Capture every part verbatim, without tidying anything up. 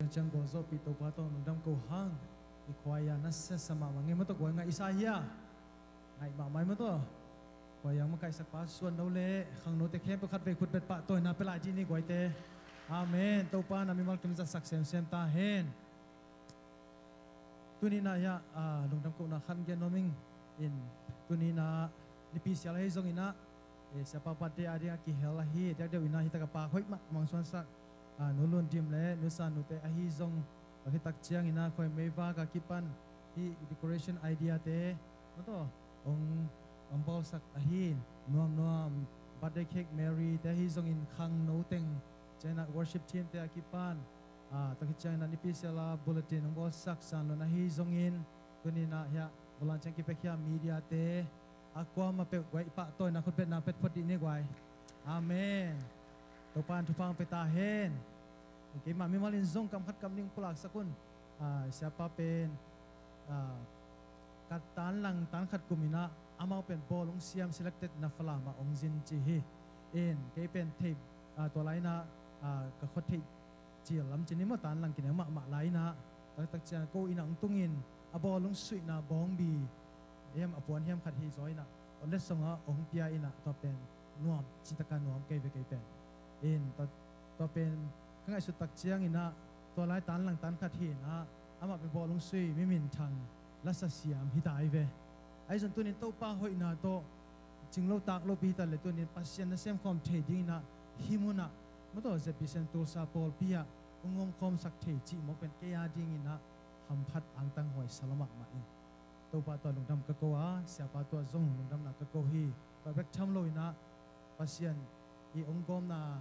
Ciang gualzawhpih Topa tawh lungdam ko hang. I khuaia na siasa mahmah ngei maw tawh guai ngaih i sa hia? Ngaih mahmah i maw tawh. Khuaia makaihsak pa suan no le khangnote khempeuh khatvei khutbet pahtawina pia lai dih ni guaite. Amen. Topa na mimal kim zatsak semsem ta hen. Tuni-in ah hiah, ah, lungdam kohna khat gen nuam ing. In tuni-in ah Nipi Sial ahi zongin ah, eh, siapa birthday a ding a kihel ahi, diakdeuh in ah hi taka pa hoih mah mangsuansak, ah, Nu Lun Dim le Nu San Nu te ahi zong, tua khit tak ciangin ah Khuai Meivak a kipan hih decoration idea te maw tawh hong, hong bawlsak ahi, nuamnuam birthday cake Mary te ahi zongin khangno teng, ciangin ah worship team te a kipan, ah, tua khit ciangin ah Nipi Sial a bulletin hong bawlsak San Lun ahi zongin, tuni-in ah hiah bulan ciang kipiakhia media te, a kuamah peuh guai i pahtawina khutbetna pet phot dih ni guai. Amen. Topa in thupha hong pia ta hen. Keimah mimal in zong kam khat kam nih pulaksak un. Ah, siapa pen, ah, ka tanlang tan khat kum in ah amau pen bawlung siam selected na Falam ah hong zin ci hi. In kei pen thei, ah, tua lai in ah, ah, ka khuat theih cil lam ci ni maw, tanlang kineu mahmah lai in ah, taktak ciang ko inn ah hong tungin a bawlung suihna bawngbi hiam a puan hiam khat hi zaw in ah, letsong ah hong pia in ah, tua pen nuam, citaka nuam kei ve kei pen. In tua, tua pen ka ngaihsut tak ciangin ah, tua lai tanlang tan khat hi in ah, amah pen bawlung sui, mi minthang, lasa siam hi ta hi ve. Ahi zong tunin Topa hoihna tawh cinglo taklopi hi ta le tunin Pasian na semkhawm thei dingin ah hih munah maw tawh Z B C M Tulsa pawlpi ah hong omkhawmsak thei cih mawk pen kei a dingin ah hamphat angtang huai sa lua mahmah ing. Topa tawh lungdam ka ko a, siapa tawh zong lungdamna ka ko hi. Tua bek tham loin ah Pasian i hong gawmna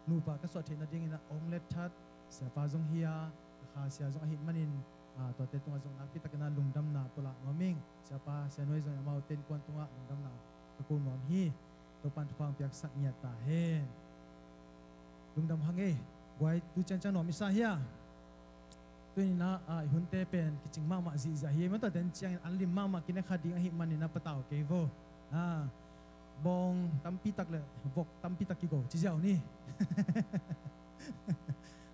nupa ka suah theih nadingin ah hong letthat siapa zong hi a, ka khasia zong ahih manin, ah, tuate tungah zong nakpi takin ah lungdamna pulak nuam ing. Siapa, Sia Nuai zong amaute innkuan tungah lungdamna ka ko nuam hi. Topa in thupha hong piaksak ngiat ta hen. Lungdam hang ei. Guai, tu ciangciang nuam i sa hia? Tuni-in ah, ah, i hunte pen kicing mahmah zihziah hi. Mata den ciangin an lim mahmah kine kha ding ahih manin ah patau kei vo. Ah, bawng tampi tak le vok tampi tak kigo ci ziau ni.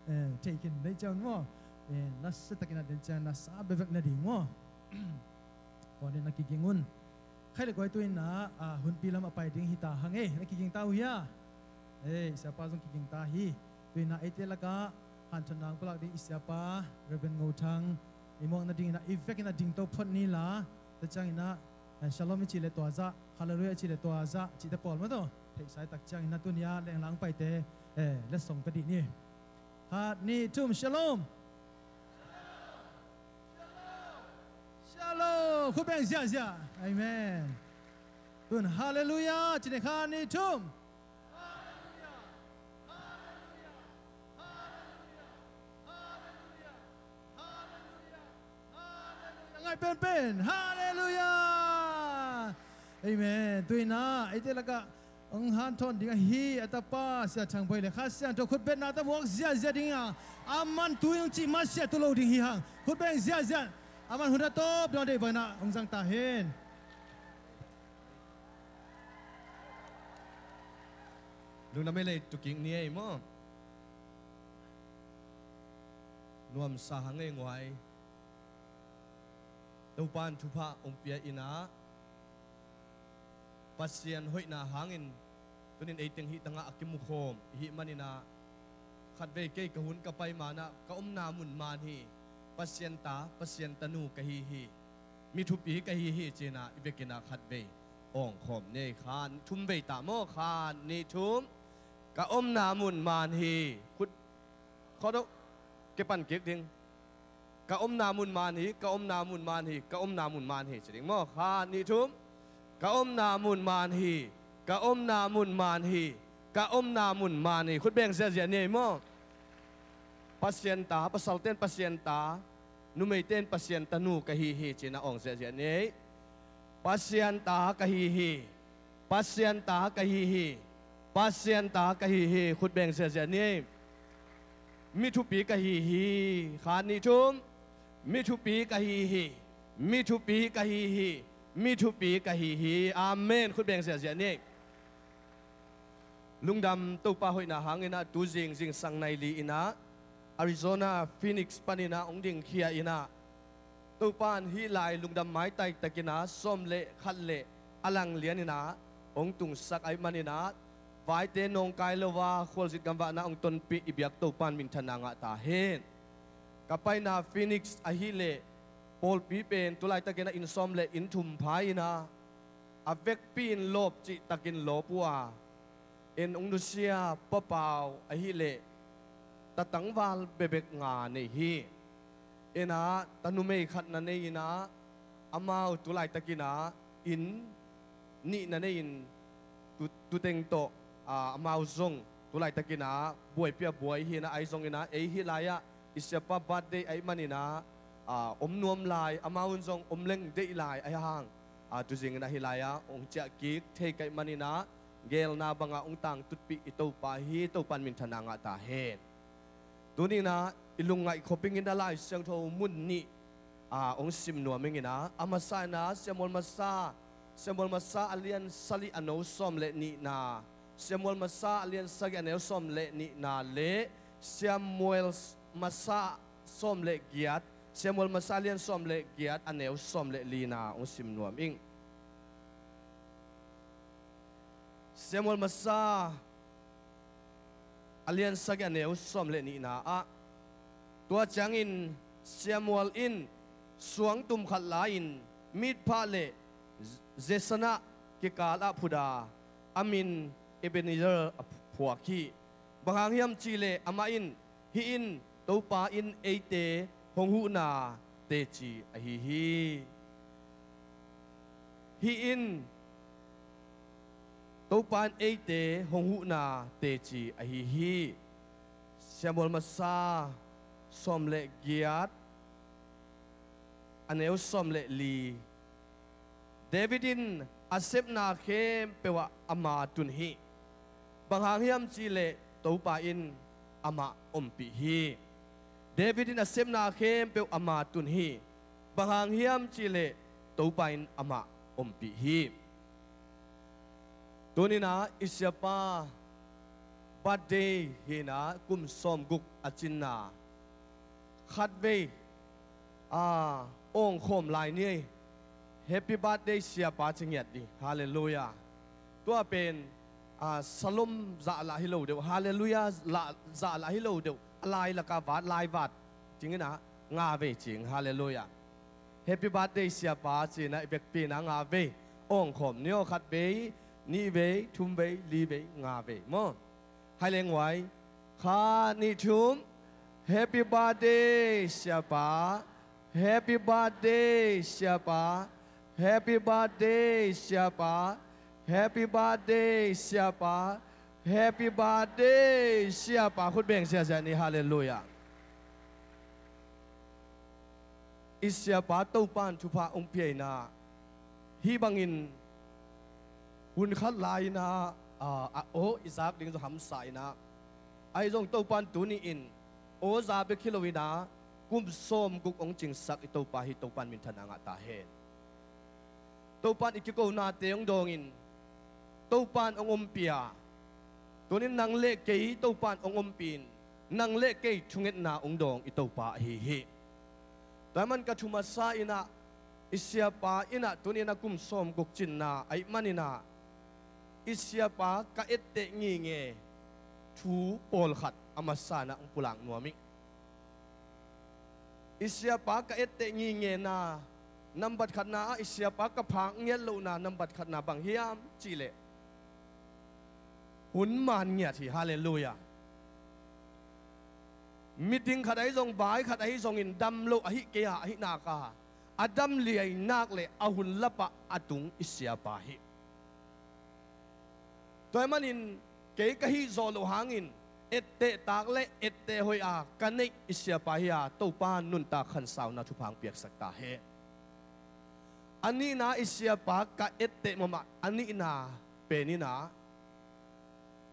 Eh, thei khin dei ciau maw. Eh, nasa takin ah den ciang nasa bevek na ding maw. Tua den na kiging un. Khai le guai tu-in ah, ah, hunpi lam a pai ding hi ta hang ei, na kiging ta uh hia? Ei, siapa zong kiging ta hi. Tu-in ah eite lakah hanthawnna hong pulak ding i siapa Reverend Ngo Thang i muak nadingin ah i vekin ah dingto phot ni la. Tua ciangin ah, eh, Shalom i cih le tua zah, Hallelujah i cih le tua zah, cihte pawl maw tawh theihsa i tak ciangin ah tuni-a lenglang paite, eh, letsong pia dih ni. Khat, nih, thum, Shalom. Shalom. Khut beng ziahziah. Amen. Tun Hallelujah ci ni, khat, nih, thum. Hallelujah. Hallelujah. Hallelujah. Hallelujah. Hallelujah. Ngai penpen. Hallelujah. Amen. Tu-in ah eite lakah hong hanthawn ding ahi a tapa Sia Thang Boi le Kha Siangtho khutbetna tawh muak ziahziah ding a, aman tu-in hong cih masiah tu lo ding hi hang. Khut beng ziahziah. Aman hun a tawp dong a deih bangin ah hong zang ta hen. Lungdam ei lei, tu kik ni ei maw. Nuamsa hang ei, nguai. Topa in thupha hong pia in ah, Pasian hoihna hangin tunin ei teng hih tangah a kimukhawm i hih manin ah, khatvei kei ka hun ka pai man ah ka omna mun man hi. Pasian ta, Pasian tanu ka hi hi. Mi thupi ka hi hi ci-in ah i vekin ah khatvei awngkhawm ni ei. Khat, thum vei ta maw. Khat, nih, thum. Ka omna mun man hi. Khut Khuado, ke pan kik ding. Ka omna mun man hi, ka omna mun man hi, ka omna mun man hi ci ding maw. Khat, nih, thum. Ka omna mun man hi, ka omna mun man hi, ka omna mun man hi. Khut beng ziahziah ni ei maw. Pasian ta, pasalte'n Pasian ta, numeite'n Pasian tanu ka hi hi ci-in ah awng ziahziah ni ei. Pasian ta ka hi hi. Pasian ta ka hi hi. Pasian ta ka hi hi. Khut beng ziahziah ni. Mi thupi ka hi hi. Khat, nih, thum. Mi thupi ka hi hi. Mi thupi ka hi hi. Mi thupi ka hi hi. Amen. Khut beng ziahziah ni. Lungdam. Topa hoihna hangin ah tu zing zingsang nai li in ah Arizona Phoenix panin ah hong dingkhia in ah, Topa'n hih lai lungdam maitai takin ah sawm le khat le a lang lianin ah hong tungsak ahih manin ah, vaite nawngkai lo a khualzin gamvahna hong tonpih i biak Topa'n minthanna ngah ta hen. Ka paina Phoenix ahih leh pawlpi pen tulaitakin ah inn sawm le inn thum pha in ah, a vekpi in lawp cihtakin lawp uh a, en hong nusia Pa Pau ahih leh tatangval bekbek nga nei hi. En ah tanumei khat na nei in ah, amau tulaitakin ah inn nih na nei in, tu-, tuteng tawh, aa, amau zong tulaitakin ah buaipi a buai hi in ah, ahi zongin ah ei hih lai-ah i siapa birthday ahih manin ah, aa, om nuam lai, amau in zong om leng deih lai ahih hang, aa, tuzingin ah hih lai-ah hong ciah kik thei ka hih manin ah, geelna bangah hong tangtutpih i Topa hi, Topa'n minthanna ngah ta hen. Tuni in ah i lungngaih khop ingin ah Lai Siangtho mun nih, aa, hong sim nuam ing in ah, a masa in ah Samuel masa, Samuel masa a lian sagih a neu sawm le nihna, Samuel masa a lian sagih a neu sawm le nihna le Samuel masa sawm le giat, Samuel masa a lian sawm le giat a neu sawm le lina hong sim nuam ing. Samuel masa a lian sagih a neu sawm le nihna ah, tua ciangin Samuel in suangtum khat la-in Mizpah le Jeshanah kikal ah phut a, a min Ebenezer a phuak hi. Bang hang hiam cih leh amah in, "Hih in Topa in eite hong huhna teci ahi hi. Hih in Topa in eite hong huhna teci ahi hi." Samuel masa sawm le giat, a neu sawm le li. David in a sepna khempeuh ah ama tun hi. Bang hang hiam cih leh Topa in amah ompih hi. David in a sepna khempeuh ama tun hi. Bang hang hiam cih leh Topa in amah ompih hi. Tuni in ah i siapa birthday hi in ah, kum sawmguk a cinna. Khatvei, aa, awngkhawm lai ni ei. Happy birthday siapa ci ngiat dih. Halleluiah. Tua pen, aa, salom zah lah hi lo deuh, halleluiah lah, zah lah hi lo deuh, a lai lakah vat, lai vat cingin ah, nga vei cing. Halleluiah. Happy birthday siapa ci in ah i vekpi in ah nga vei awngkhawm ni aw. Khatvei, nihvei, thumvei, livei, ngavei maw. Hai leng uai. Khat, nih, thum. Happy birthday siapa. Happy birthday siapa. Happy birthday siapa. Happy birthday siapa. Happy birthday siapa. Khut beng ziahziah ni. Halleluiah. I siapa Topa'n thupha hong pia in ah, hih bangin hun khat lai in ah, aa, a aw i zak ding zong hamsa in ah, ahi zong Topa'n tuni in aw za bek hi lo in ah, kum sawmguk hong cingsak i Topa hi. Topa'n minthanna ngah ta hen. Topa'n i kikonate hong dawng in, Topa'n hong ompih a, tuni in nang le kei Topa'n hong ompih in, nang le kei thungetna hong dawng i Topa ahi hi. Tua ahih man ka thu masa in ah, i siapa in ah tuni in ah kum sawmguk cinna ahih manin ah, i siapa ka etteh ngitnget thu pawlkhat a masa in ah hong pulak nuam ing. I siapa ka etteh ngitngetna nambat khatna ah, i siapa ka phak ngiat lohna nambat khatna bang hiam cih leh, hun man ngiat hi. Halleluiah. Meeting khat ahi zong, vai khat ahi zongin dam lo ahih kei a, ahih nak a, a dam liai nak leh a hun lapah a tung i siapa hi. Tua ahih manin kei ka hih zawh loh hangin, etteh tak le etteh hoih a ka neih i siapa hi a, Topa'n nuntak khansauna thupha hong piaksak ta hen. A nihna, i siapa ka etteh mahmah a nihna pen in ah,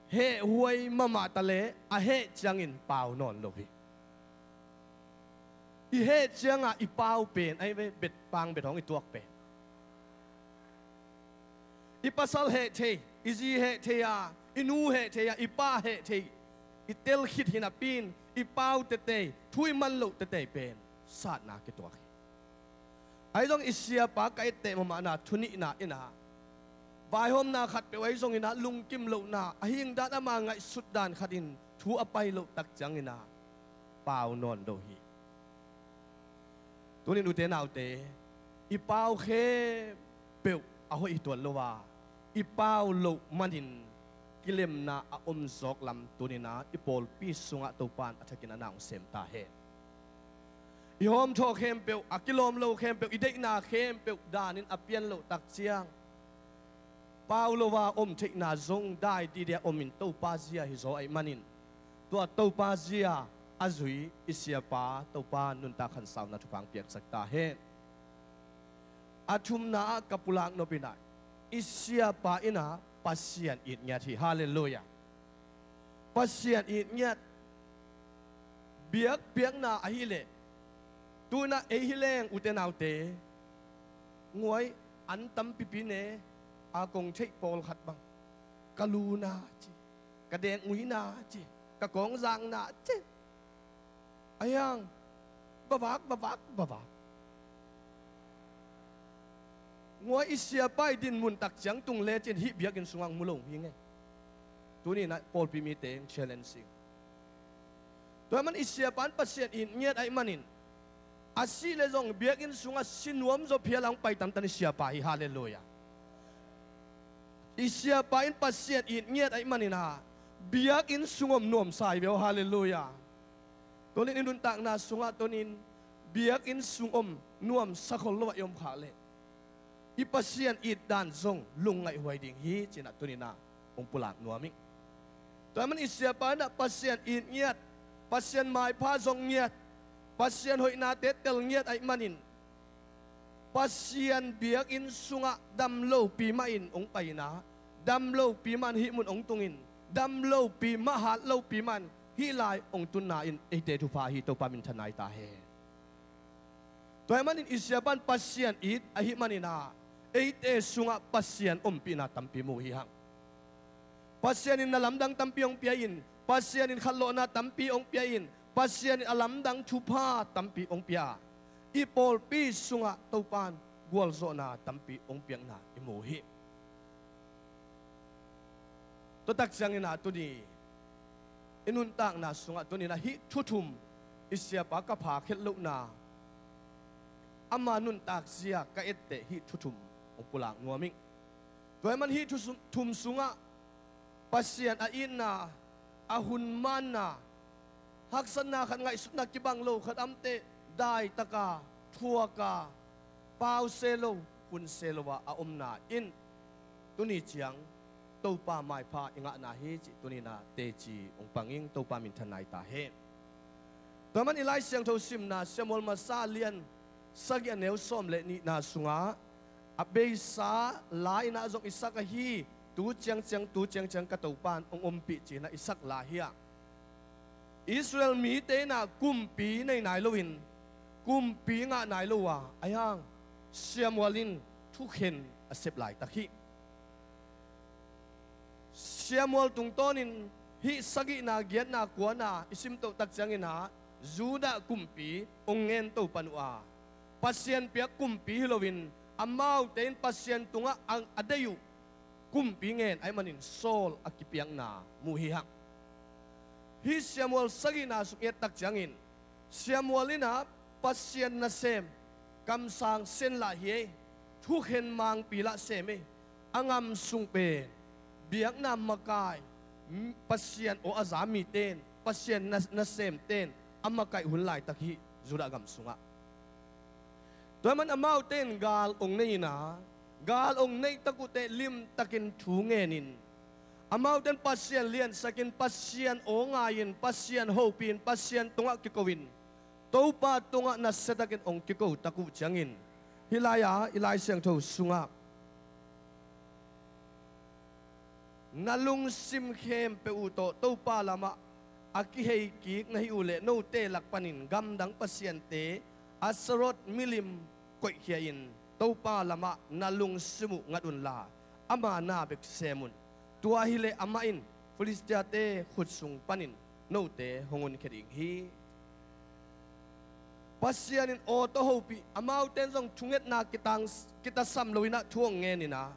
hehhuai mahmah ta leh a heh ciangin pau nawn lo hi. I heh ciangah i pau pen, ahi ve, bet pang bet hong i tuak pen. I pasal heh thei, i zi heh thei a, i nu heh thei a, i pa heh thei. i tel khit hi napi in i pau tete, thu i man loh tete pen satna kituak hi. Ahi zong i siapa ka etteh mahmahna thu nihna in ah vaihawmna khat peuh ahi zongin ah lungkim lohna, a hing dan ama ngaihsut dan khat in thu a pai loh tak ciangin ah pau nawn lo hi. Tunin ute naute, i pau khempeuh a hoih hi tuan lo a, i pau loh manin kilemna a om zawk lam tunin ah i pawlpi sungah Topa in a thakin a na hong sem ta hen. I hawmthawh khempeuh, a kilawm lo khempeuh, i deihna khempeuh danin a pian loh tak ciang pau lo a om theihna zong dai didia omin Topa zia hi zaw ahih manin, tua Topa zia a zui i siapa Topa nuntak khansauna thupha hong piaksak ta hen. A thumna ah ka pulak nop in ah i siapa in ah Pasian it ngiat hi. Halleluiah. Pasian it ngiat. Biakpiakna ahih leh, tu in ah ei hi leng ute naute, nguai an tampipi ne, a kong theih pawlkhat bang ka luna ci, ka deng uina ci, ka kawng zakna ci, a hiang vavak vavak vavak. Nguai i siapa i dinmun tak ciang tung lecin hih biakinn sungah hong mu lo hi ngei. Tuni in ah pawlpi mite hong challenge ing. Tua ahih man i siapa in Pasian it ngiat ahih manin, a sih leh zong biakinn sungah si nuam zaw phial a hong pai tantan i siapa hi. Halleluiah. I siapa in Pasian it ngiat ahih manin ah biakinn sung om nuamsa hi ve aw. Halleluiah. Tunin i nuntakna sungah tunin biakinn sung om nuamsa khol lo ah i om khak leh i Pasian it dan zong lungngaih huai ding hi ci-in ah tunin ah hong pulak nuam ing. Tua ahih man i siapa in ah Pasian it ngiat, Pasian maipha zong ngiat, Pasian hoihnate tel ngiat ahih manin, Pasian biakinn sungah dam lopi mahin hong pai in ah, dam lopi mahin hih mun hong tungin, dam lopi mah hat lopi mahin hih lai hong tunna in eite thupha hi. Topa minthanna hi ta hen. Tua ahih manin i siapa in Pasian it ahih manin ah eite sungah Pasian ompihna tampi mu hi hang. Pasian in na lamdang tampi hong pia in, Pasian in khatlawhna tampi hong pia in, Pasian in a lamdang thupha tampi hong pia. I pawlpi sungah Topa in gualzawhna tampi hong piakna i mu hi. Tua tak ciangin ah tuni i nuntakna sungah tunin ah hih thu thum, i siapa ka pha khelh lohna, ama nuntak zia ka etteh hih thu thum hong pulak nuam ing. Tua ahih man hih thu sum-, thum sungah Pasian a itna, a hun manna, haksatna khat, ngaihsutna kibang lo khat a omteh, daitaka, thuaka, pause lo, hunse lo a a omna in tuni ciang Topa maipha i ngahna hi cih tunin ah teci hong pang ing. Topa minthanna hi ta hen. Tua ahih man i Lai Siangtho simna Samuel masa lian sagih a neu sawm le nihna sungah, a beisa la in ah zong i sak ahi, tu ciangciang, tu ciangciang ka Topa in hong ompih ci-in ah i sak la hi a, Israel mite in ah kumpi nei nai loin, kumpi ngah nai lo a, a hiang Samuel in thukhen a sep laitak hi. Samuel tungtawnin hih sagihna, giatna, kuana i simtoh tak ciangin ah Judah kumpi hong ngen to pan uh a, Pasian piak kumpi hi loin amaute in Pasian tungah a, a deih uh kumpi ngen ahih manin Saul a kipiakna mu hi hang. Hih Samuel sagihna sung i et tak ciangin Samuel in ah Pasian nasem, kamsang sen lah hi ei, thukhen mangpi lah sem ei, a ngam sung pen biakna makai, m-, Pasian aw a za mite in, Pasian na-, nasemte in a makaih hun laitak hi Judah gam sungah. Tua ahih man amaute in gal hong nei in ah, gal hong neih tak uh teh limtakin thu ngenin, amaute in Pasian liansakin, Pasian aw ngai-in, Pasian hopih in, Pasian tungah kiko-in, Topa tungah nasiatakin hong kiko tak uh ciangin, hih lai-a i Lai Siangtho sungah na lungsim khempeuh uh tawh Topa lamah a kiheikik na hih uh leh note lak panin gamdang pasiante Astarot milim koihkhia-in Topa lamah na lungsim uh ngat unla, ama na bek sem un. Tua hileh amah in Filistiate khut sung panin note hong honkhia ding hi. Pasian in aw tawh hopih, amaute in zong thungetna kitang, kitasam loinah thu hong ngeninah,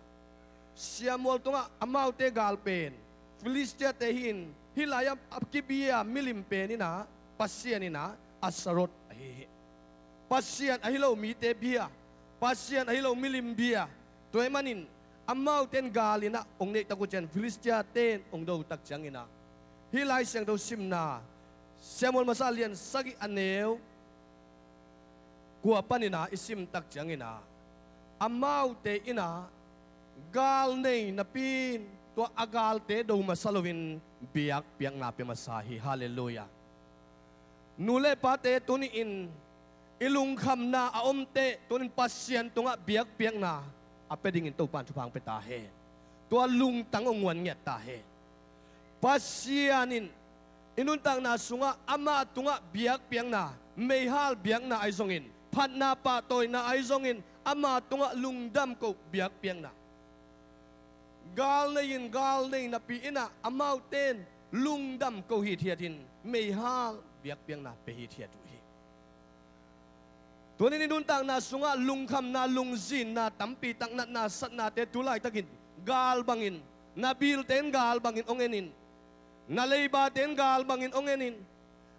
Samuel tungah amaute gal pen Filistia-te hi-in, hih lai-ah a kibia milim pen inah Pasian inah Astarot ahi hi. Pasian ahi lo mite bia, Pasian ahi lo milim bia. Tua ahih manin amaute in gal inah hong neihtak uh ciang Filistia-te in hong dotak cianginah, hih Lai Siangtho simna Samuel masa lian sagih a neu kua paninah i simtak cianginah, amaute inah gal nei napi-in tua a galte do masa loin biakpiakna pia masa hi. Halleluiah. Nu le pate, tuni-in i lungkhamna a omteh tuni-in Pasian tungah biakpiakna a pia dingin Topa in thupha hong pia ta hen. Tua lungtang hong guan ngiat ta hen. Pasian in i nuntakna sungah amah tungah biakpiakna, meihal biakna ahi zongin, phatna pahtawina ahi zongin, amah tungah lungdam ko biakpiakna, gal nei-in, gal nei napi inah amaute in lungdam ko hithiat in, meihal biakpiakna pia hithiat uh hi. Tuni-in i nuntakna sungah lungkhamna, lungzinna tampi tak, natna satnate tu laitakin gal bangin, na bilte in gal bangin hong en in, na leibate in gal bangin hong en in,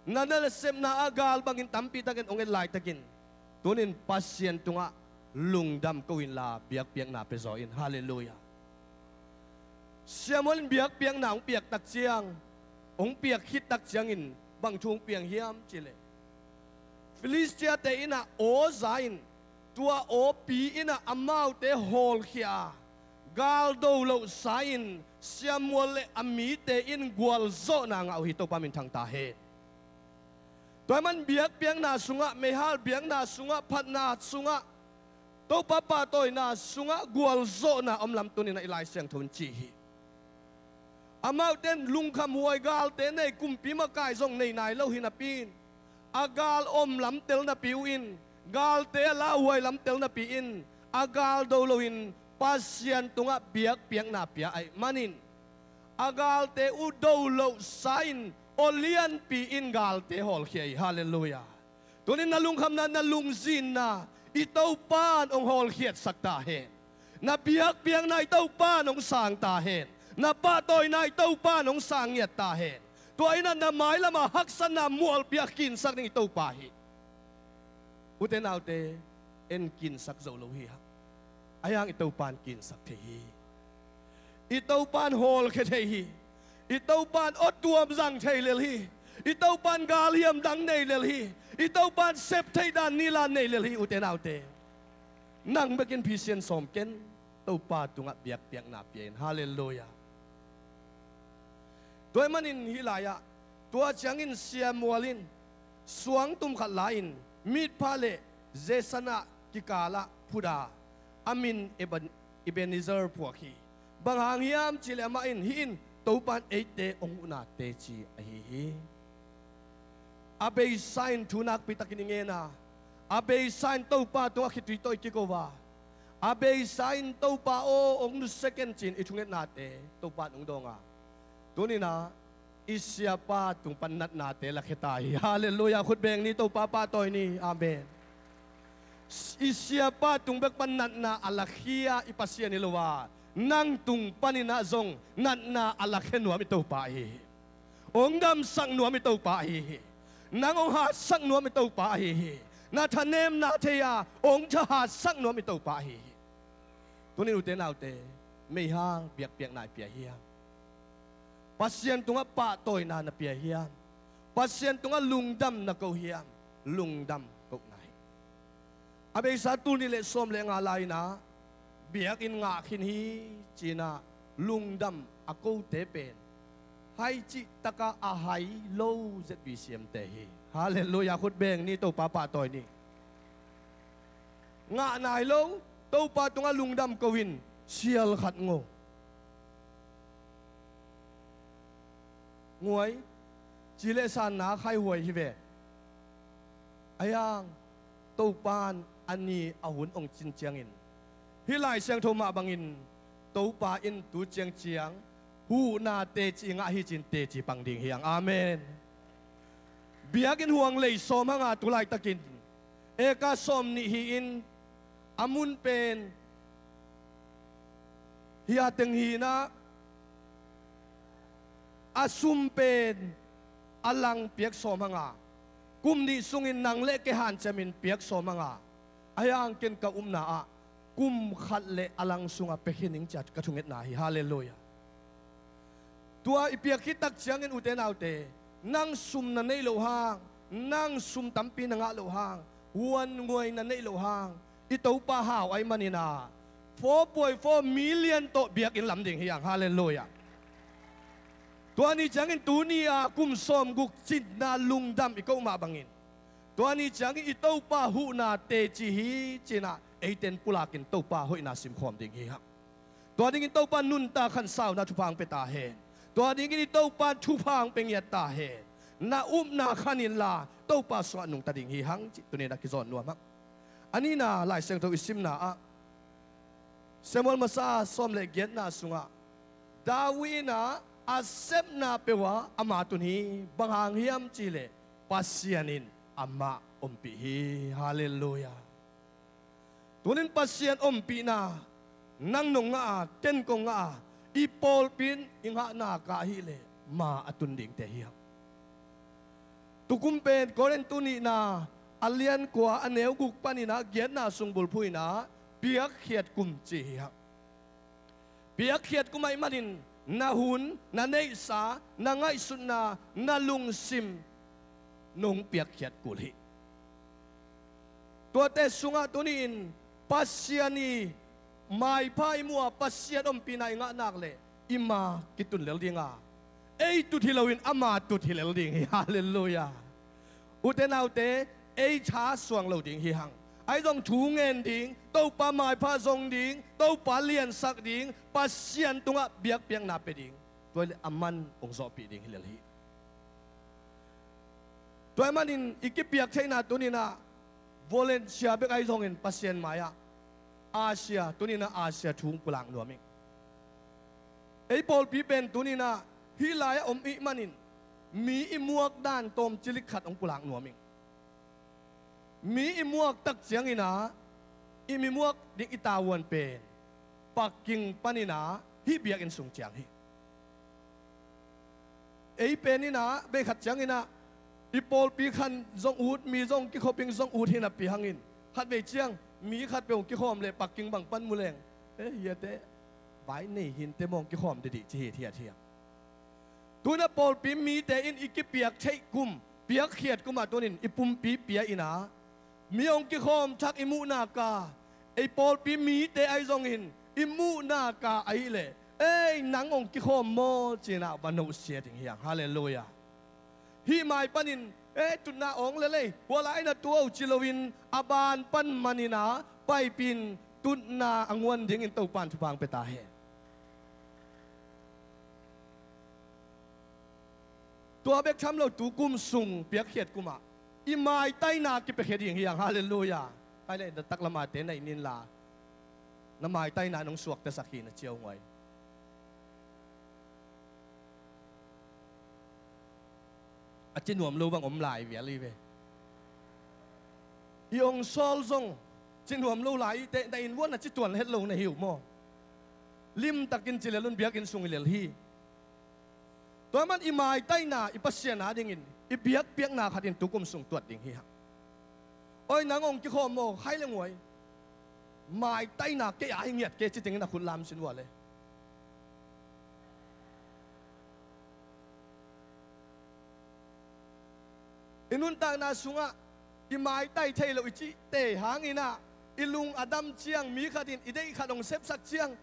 na nasepna ah gal bangin tampi takin hong en laitakin, tuni-in Pasian tungah lungdam ko inla biakpiakna pia zaw in. Halleluiah. Samuel in biakpiakna hong piaktak ciang, hong piak khittak ciangin bang thu hong piang hiam cihleh, Filistia-te inah aw za in, tua awpi inah amaute hawlkhia a, gal do lohsa in Samuel le a mite in gualzawhna ngah uh hi. Topa minthang ta hen. Tua ahih man biakpiakna sungah, meihal biakna sungah, phatna sungah, Topa pahtawina sungah gualzawhna om lam tuni-in i Lai Siangtho in ci hi. Amaute in lungkhamhuai galte nei, kumpi makai zong nei nai lo hi napi-in, a gal om lam tel napi uh in, galte a lauhuai lam tel napi-in, a gal do loin Pasian tungah biakpiakna pia ahih manin, a galte uh do lohsa in aw lianpi in galte hawlkhia hi. Halleluiah. Tuni-in na lungkhamna, na lungzinna i Topa in hong hawlkhiatsak ta hen. Na biakpiakna i Topa in hong sang ta hen. Na pahtawina i Topa in hong sang ngiat ta hen. Tua inah na mailamah haksatna mualpi a kinsak ding i Topa hi. Ute naute, en kinsak zo lo hi hang. Ahi hang i Topa in kinsak thei hi. I Topa in hawlkhia thei hi. I Topa in awtuam zang thei lel hi. I Topa in galhiam dang nei lel hi. I Topa in sep theih dan nilan nei lel hi, ute naute. Nang bekin phisian sawm ken, Topa tungah biakpiakna pia in. Halleluiah. Tua ahih manin hih lai-ah, tua ciangin Samuel in suangtum khat la-in Mizpah le Jeshanah kikalah phut a, a min Eben-, Ebenezer phuak hi. Bang hang hiam cihleh amah in, hih in Topa in eite hong huhna teci ahi hi. A beisa in thu nakpi takin i ngen a, a beisa in Topa tungah khitui tawh i kiko a, a beisa in Topa aw hong nusia ken ci-in i thungetnate Topa in hong dawng a, tuni-in ah i siapa tung pan natnate lakhia ta hi. Halleluiah. Khut beng ni, Topa pahtawi ni. Amen. I siapa tung bek pan natna a lakhia i Pasian hi lo a, nang tung panin ah zong natna a lakhia nuam i Topa ahi hi. Hong damsak nuam i Topa ahi hi. Nang hong hatsak nuam i Topa ahi hi. Na thanemna thei a hong thahatsak nuam i Topa ahi hi. Tuni-in ute naute, meihal biakpiakna i pia hiam? Pasian tungah pahtawina na pia hiam? Pasian tungah lungdam na ko hiam? Lungdam kohna hi. A beisa tul nih le sawm le nga lai-in ah biakinn ngah khin hi ci-in ah lungdam a kote pen hai cih takah a hai lo ZBCM-te hi. Halleluiah. Khut beng ni, Topa pahtawi ni. Ngah nai lo, Topa tungah lungdam ko in, sial khat ngo. Nguai, ci le sanna khaihuai hi ve. Ahi hang Topa in a ni a hun hong cin ciangin, hih Lai Siangtho mah bangin Topa in tu ciangciang huhna teci ngah hi ci-in teci pang ding hi hang. Amen. Biakinn huang lei sawm hanga tu laitakin eka sawm nih hi-in a mun pen hia teng hi-in ah a sum pen a lang piak sawm hanga, kum nih sungin nang le kei hanciamin piak sawm hanga, ahi hang ken ka upna ah kum khat le a lang sungah pia khin ning ci-a ka thungetna hi. Halleluiah. Tua i piak khit tak ciangin ute naute, nang sum na neih loh hang, nang sum tampi na ngah loh hang, huan nguai na neih loh hang, i Topa hau ahih manin ah four point four million tawh biakinn lam ding hi hang. Halleluiah. Tua ni ciangin tuni-a kum sawmguk cinna lungdam i koh mah bangin, tua ni ciangin i Topa huhna teci hi ci-in ah eite in pulakin Topa hoihna simkhawm ding hi hang. Tua dingin Topa nuntak khansauna thupha hong pia ta hen. Tua dingin i Topa thupha hong pia ngiat ta hen. Na upna khan inla Topa sungah nungta ding hi hang cih tuni-in ah kizawn nuam hang. A nihna Lai Siangtho i simna ah Samuel masa sawm le giatna sungah David in ah a sepna peuh ah ama tun hi. Bang hang hiam cih leh Pasian in amah ompih hi. Halleluiah. Tunin Pasian ompihna nang nong ngah a, ken kong ngah a, i pawlpi in i ngahna ka ahih leh ma a tun dingte hi hang. Tukum pen Korin tu nihna a lian kua a neu guk panin ah giatna sung bulphuh in ah piakkhiat kum ci hi hang. Piakkhiat kum ahih manin na hun, na neihsa, na ngaihsutna, na lungsim nong piakkhiat kul hi. Tuate sungah tuni-in Pasian i maipha i muh a, Pasian ompihna i ngah nak leh i ma kitun lel ding a, ei tut hi loin ama tut hi lel ding hi. Halleluiah. Ute naute, ei tha suang lo ding hi hang. Ahi zong thu ngen ding, Topa maipha zong ding, Topa liansak ding, Pasian tungah biakpiakna pia ding. Tua leh aman hong zawhpih ding hi lel hi. Tua ahih manin i kipiak theihna tuni-in ah volunteer bek ahi zongin Pasian mai-ah Asia, tuni-in ah Asia thu hong pulak nuam ing. Ei pawlpi pen tuni-in ah hih lai-ah om ih manin mi i muak dan tawm cilik khat hong pulak nuam ing. Mi i muak tak ciangin ah i mi muak ding i tavuan pen Paking panin ah hih biakinn sung ciang hi. Ei pen in ah bei khat ciangin ah i pawlpi khan zong ut, mi zong kikhop ing, zong ut hi napi hangin khatvei ciang mi khat peuh hong kikhawm leh Paking bang pan mu leng, eh, hiate vai nei hinte maw, hong kikhawm didih ci hi thiat hiam? Tu-in ah pawlpi mite in i kipiak theih kum, piakkhiat kum ah tuni-in i pumpi pia in ah mi hong kikhawm thak i muhna ka, ei pawlpi mite ahi zongin i muhna ka ahih leh, ei, nang hong kikhawm maw ci-in ah va nohsia ding hi hang. Halleluiah. Hih mai panin, eh, tutna awng lel ei, hua lai na tuah uh ci loin a ban pan manin ah paipih in, tutna a nguan dingin Topa in thupha hong pia ta hen. Tua bek tham lo, tu kum sung piakkhiat kum ah i maitaina kipiakhia ding hi hang. Halleluiah. Ai le, na taklam a te na in inla, na maitaina nong suaktasak hi na ci-a uh nguai. A ci nuam lo bang om lai vial hi ve. I hong sawl zong ci nuam lo lai ih teh, na inn vuah na ci tuan het lo na hi uh maw? Limtakin ci lel un, biakinn sung hi lel hi. Tua man i maitaina i Pasian a dingin i biakpiakna khatin tu kum sung tuat ding hi hang. Oi, nang hong kikhawm maw, khai le nguai. Maitaina kei a hi ngiat kei ci dingin a khut lam sin vua le. I nuntakna sungah i maitai thei lo i cihte hangin ah i lung a dam ciang, mi khatin i deih khat hong sepsak ciang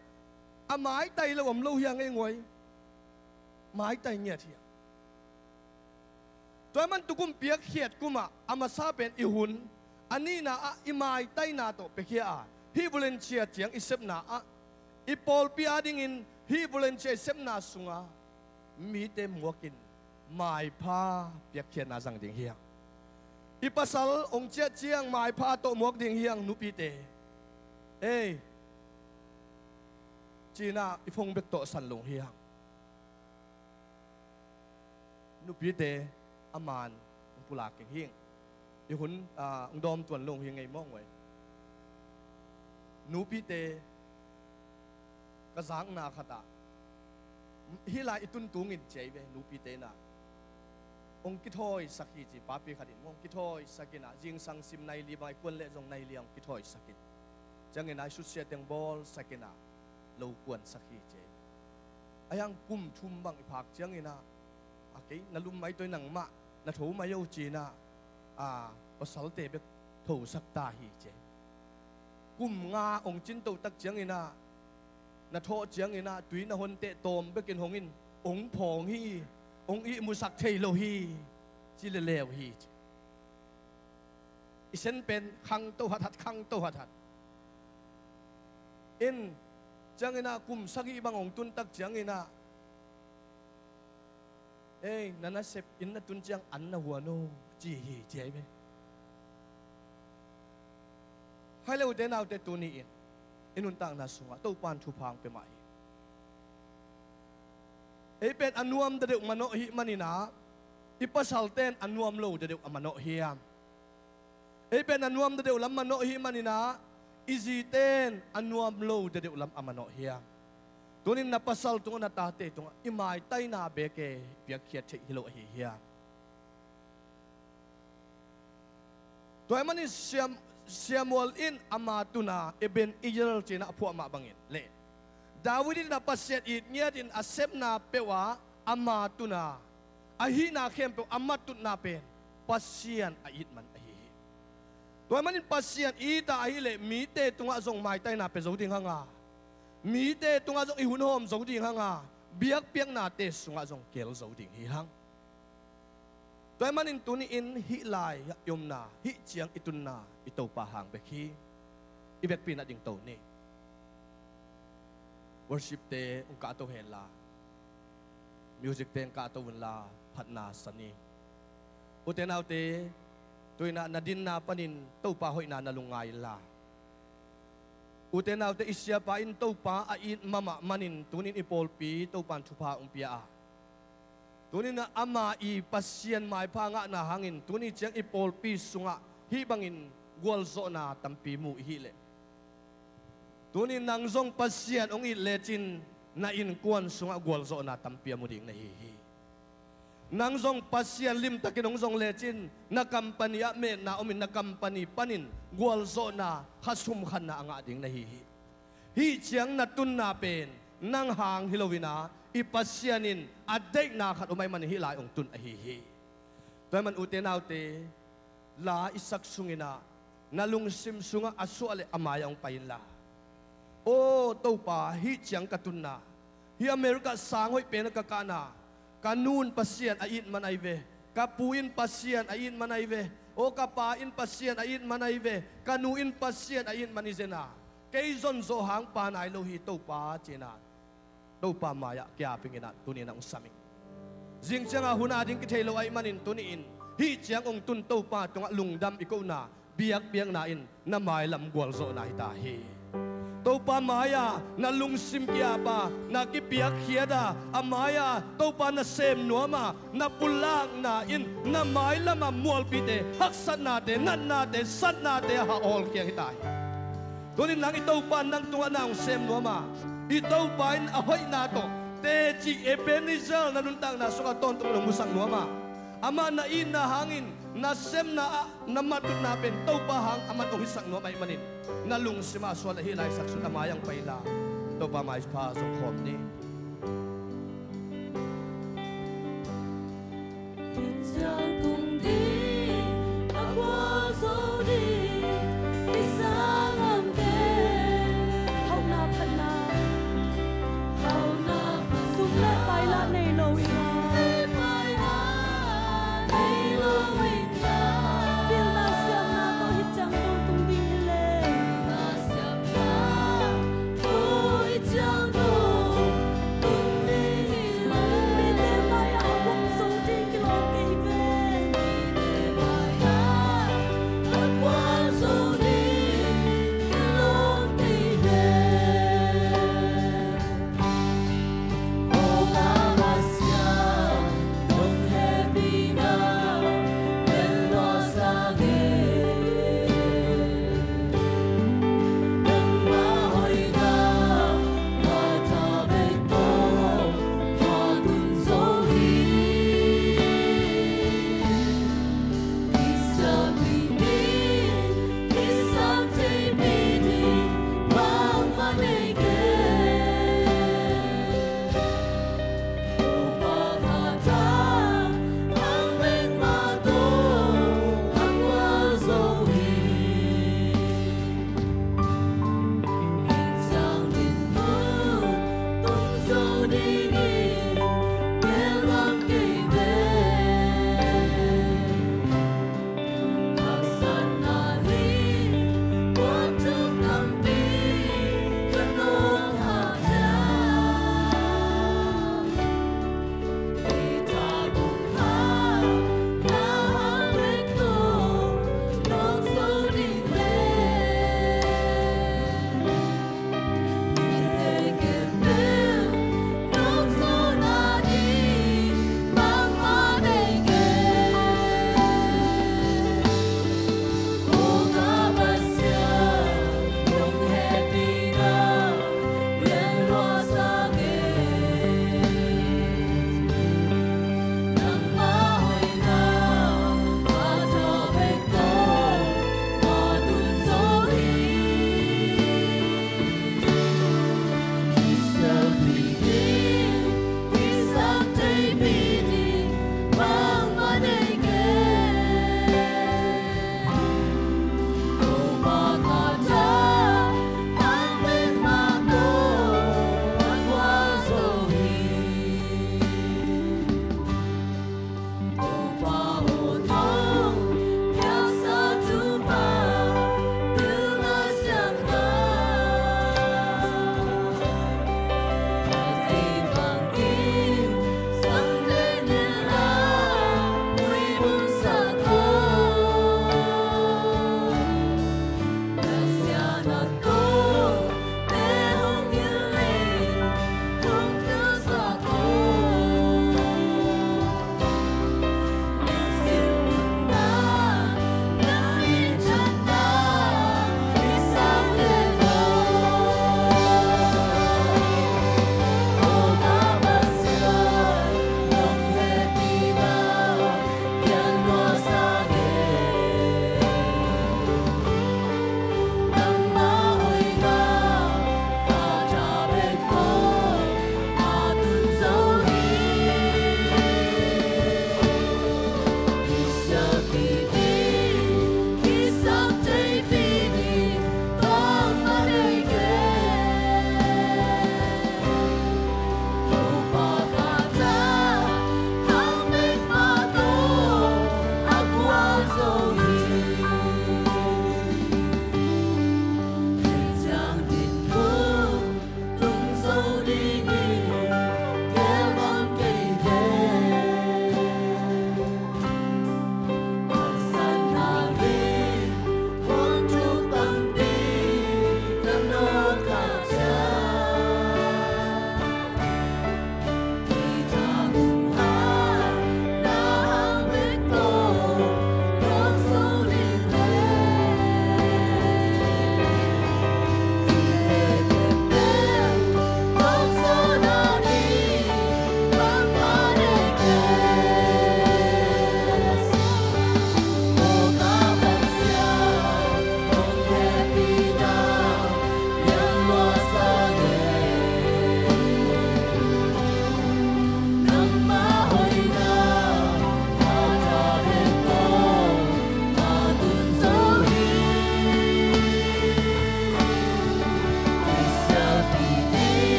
a maitai lo om lo hi a ngei nguai. Maitai ngiat hi a. Tua man tu kum piakkhiat kum ah a masa pen i hun, a nihna ah i maitaina tawh piakhia a, hih volunteer ciang i sepna ah, i pawlpi a dingin hih volunteer i sepna sungah mite muakin maipha piakkhiatna zang ding hi hang. I pasal hong ciah ciang maipha tawh muak ding hi hang, nupite. Ei, ci-in ah i phone bek tawh san lung hi hang. Nupite, a man hong pulak keng hing. I hun, ah, hong dawm tuan lo hi ngei mawngmawng. Nupite ka zakna khatah hih lai i tun tungin ciai ve, nupite inah hong kithawisak hi ci, papi khat in hong kithawisak inah, zingsang sim nai li bang, i kuan leh zong nai li hong kithawisak in. Ciangin ah i susia teng bawlsak inah lo kuansak hi ciai. A hiang kum thum bang i phak ciangin ah, a kei na lum mai toi nangmah na tho mai o ci inah, a, pasalte bek thosak ta hi ciai. Kum nga hong cin toh tak ciangin ah, na thawh ciangin ah tui na hon teh tawm bekin hong in, hong phawng hi, hong ihmusak thei lo hi, ci leleu hi ci. I sen pen khang to hathat, khang to hathat. In, ciangin ah kum sagih bang hong tun tak ciangin ah, ei, na nasep inn na tun ciang an na huan o, ci hi ciai ve. Hai le ute naute, tuni in i nuntakna sungah Topa'n thupha hong pia mah hi. Ei pen a nuam dadeuh manawh hih manin ah, i pasalte'n a nuam lo dadeuh a manawh hiam? Ei pen a nuam dadeuh lam manawh hih manin ah, i zite'n a nuam lo dadeuh lam a manawh hiam? Tunin na pasal tungah, na tate tungah i maitaina bek e piakkhiat theih hi lo ahi hiam? Tua ahih manin Siam-, Samuel in ama tun a, Ebenezer ci-in a phuah mah bangin le, David in a Pasian it ngiatin a sepna peuh a ama tun a, ahihna khempeuh a matutna pen Pasian a it man ahi hi. Tua ahih manin Pasian it a ahih leh mite tungah zong maitaina pia zo ding hang a, mite tungah zong i hun hawm zo ding hang a, biakpiaknate sungah zong kel zo ding hi hang. Tua ahih manin tuni in hih lai-ah i omna, hih ciang i tunna i Topa hang bek hi. I vekpi-in a dingto ni. Worship-te hong kahto hen la, music-te hong kahto un la, phatna sa ni. Ute naute, tu-in ah na dinna panin Topa hoihna na lungngai in la, ute naute, i siapa in Topa a it mahmah manin tuni in i pawlpi Topa'n thupha hong pia a, tuni in ah ama i Pasian maipha ngahna hangin tuni ciang i pawlpi sungah hih bangin gualzawhna tampi mu i hih leh, tuni in nang zong Pasian hong it lecin na innkuan sungah gualzawhna tampi a mu ding na hi hi. Nang zong Pasian limtakin hong zong lecin na company ah metna omin, na company panin gualzawhna, khasum khanna a ngah ding na hi hi. Hih ciang na tunna pen nang hang hi lo-in ah, i Pasian in a deihna khat om ahih manin hih lai hong tun ahi hi. Tua ahih manin ute naute, la i sak sungin ah na lungsim sungah a suah leh a mai-ah hong pai in la, aw Topa, hih ciang ka tunna, hih America sang hoih pen ah ka kahna, ka nu in Pasian a it man ahi ve, ka pu in Pasian a it man ahi ve, aw ka pa in Pasian a it man ahi ve, ka nu in Pasian a it man hi zen a, kei zon zawh hang pha nai lo hi Topa, ci-in ah Topa mai-ah kiapingin ah tuni in ah hong sam ing. Zing ciang a hun a ding kithei lo ahih manin tuni in hih ciang hong tun Topa tungah lungdam i kohna, biakpiakna in na mailam gualzawhna hi ta hi. Topa mai-ah na lungsim ki-ap a, na kipiakkhiat a, a mai-ah Topa na sem nuam a, na pulakna in na mailam a mualpite, haksatnate, natnate, satnate a hawlkhia hi ta hi. Tuni in nang i Topa in nang tungah na hong sem nuam a, i Topa in a hoihna tawh teci Ebenezer na nuntakna sungah tawntung in hong musak nuam a, amah na itna hangin na sepna ah na matutna pen Topa hang a mat hong hisak nuam ahih manin na lungsim ah suan leh hih lai sak sung a mai-ah hong pai in la, Topa maipha zong khawm ni. Hih ciang tung ding a gualzo ding i sanggamte, hauhna phatna, hauhna phatna, sum le paila nei lo in la, sum le paila nei lo in la, pilna siamna tawh hih ciang tung tung ding hi leh, pilna siamna tawh hih ciang tung tung ding hi leh, mite mai-ah a gualzo ding kilawm kei ve.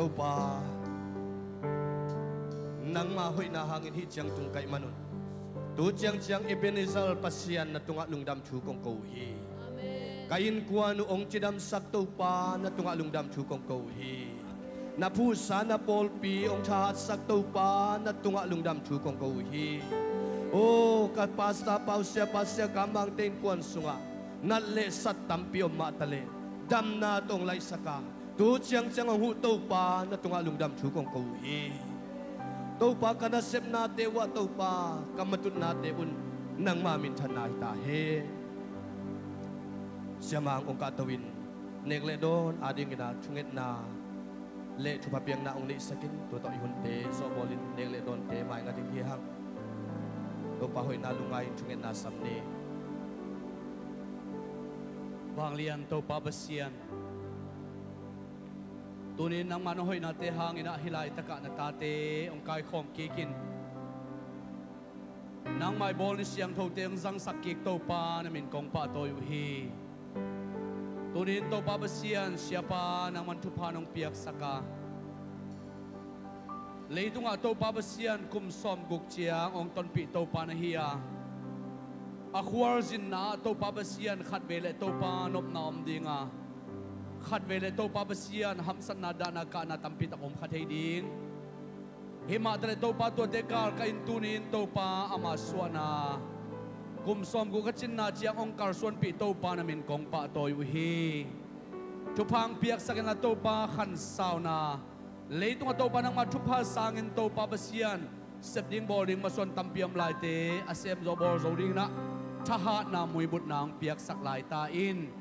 Topa, nangma hoihna hangin hih ciang tung kaih manun tu ciangciang Ebenezer Pasian na tungah lungdam thu kong ko uh hi. Ka innkuan uh hong cidamsak Topa na tungah lungdam thu kong ko uh hi. Na phuhsa na pawlpi hong thahatsak Topa na tungah lungdam thu kong ko uh hi. O ka pasta pau sia pa sia ka mangte innkuan sungah nat le sat tampi om mah taleh damna tawh hong laihsak a, tu ciangciang hong huh Topa na tungah lungdam thu kong ko uh hi. Topa ka nasepnate uhah Topa ka matutnate un nangma minthanna hi ta hen. Siamang hong kahto in nek le dawn adingin a thungetna le thupha piakna hong neihsakin tua tawh i hunte zawhbawlin nek le dawnte maingat ding hi hang. Topa hoihna lungngai in thungetna sam ni. Vanglian Topa Pasian, tunin nangmah na hoihnate hangin ah hih laitakah na tate hong kaikhawm kikin nangmah i bawl ni siangthote hong zangsak kik Topa na min kong pahtawi uh hi. Tunin Topa Pasian siapa nangman thupha nong piaksak a, leitungah Topa Pasian kum sawmguk ciang hong tonpih Topa na hi a, a khualzinna ah Topa Pasian khatvei le Topa nopna om dinga, khatvei le Topa Pasian hamsatna dahna kahna tampitak om kha thei ding. Himah taleh Topa tuate galkah in tunin Topa ama suahna kum sawmguk ka cinna ciang hong kalsuanpih Topa na min kong pahtawi uh hi. Thupha hong piaksak inla Topa khansauna, leitungah Topa nangmah thupha sangin Topa Pasian sep ding bawl ding masuan tampi om laite a sem zo bawl zo dinginah thahatna muibutna hong piaksak lai ta in.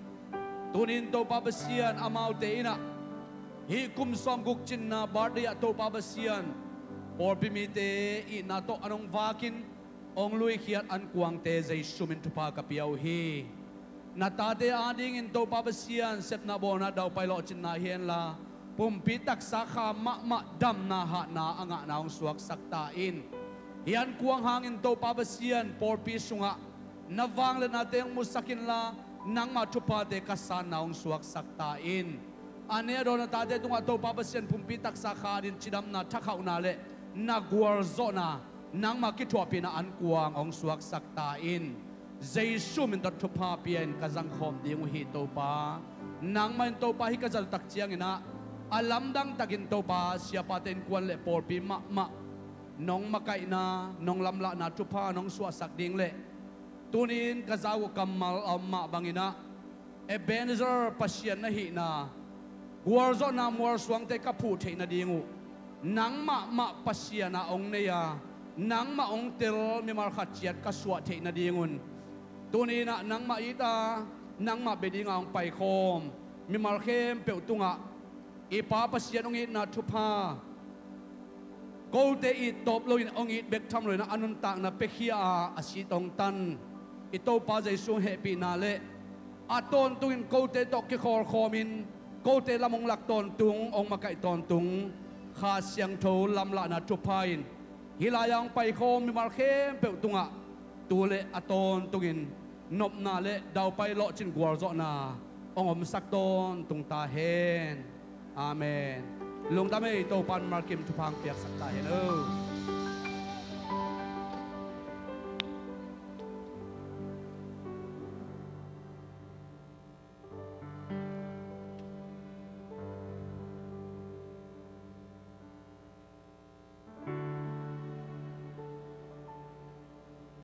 Tunin Topa Pasian amaute inah hih kum sawmguk cinna birthday ah Topa Pasian pawlpi mite itna tawh an hong vakin hong luikhiat an kuangte Jesu min thupha ka pia uh hi. Na tate adingin Topa Pasian sepna bawlna daupai lawhcinna hi henla pumpi taksa kha mahmah damna hatna a ngahna hong suaksak ta in. Hih an kuang hangin Topa Pasian pawlpi sungah na vangliatnate hong musak inla nangmah thuphate ka sanna hong suaksak ta in. A ne a dawn na tate tungah Topa Pasian pumpi taksa kha adin cidamna thakhauhna le na gualzawhna nangmah kithuahpihna an kuang hong suaksak ta in. Jesu min tawh thupha pia in ka zangkhawm ding uh hi Topa. Nangmah in Topa hih ka zaltak cianginah a lamdang takin Topa siapate innkuan le pawlpi mahmah nong makaihna nong lamlahna thupha nong suahsak ding le tunin ka zau uh kammal a om mah banginah Ebenezer Pasian na hihna gualzawhna mualsuangte ka phuh theih nading uh nangmah mah Pasian ah hong nei a, nangmah hong tel mimal khat ciat ka suah theih nadingun tuninah nangmah it a nangmah bia dinga hong paikhawm mimal khempeuh tungah i Pa Pasian hong itna thupha kote it tawp loin hong it bek tham loinah a nuntakna piakhia a a sit hong tan i Topa Jesu hong hehpihna le a tawntungin kote tawh kikhawlkhawmin kote lam hong lak tawntung hong makaih tawntung Kha Siangtho lamlahna thupha in hih lai-a hong paikhawm mimal khempeuh tungah tu le a tawntungin nopna le daupai lawhcin gualzawhna hong omsak tawntung ta hen. Amen. Lungdam ei, Topa in mimalkim thupha hong piaksak ta hen o.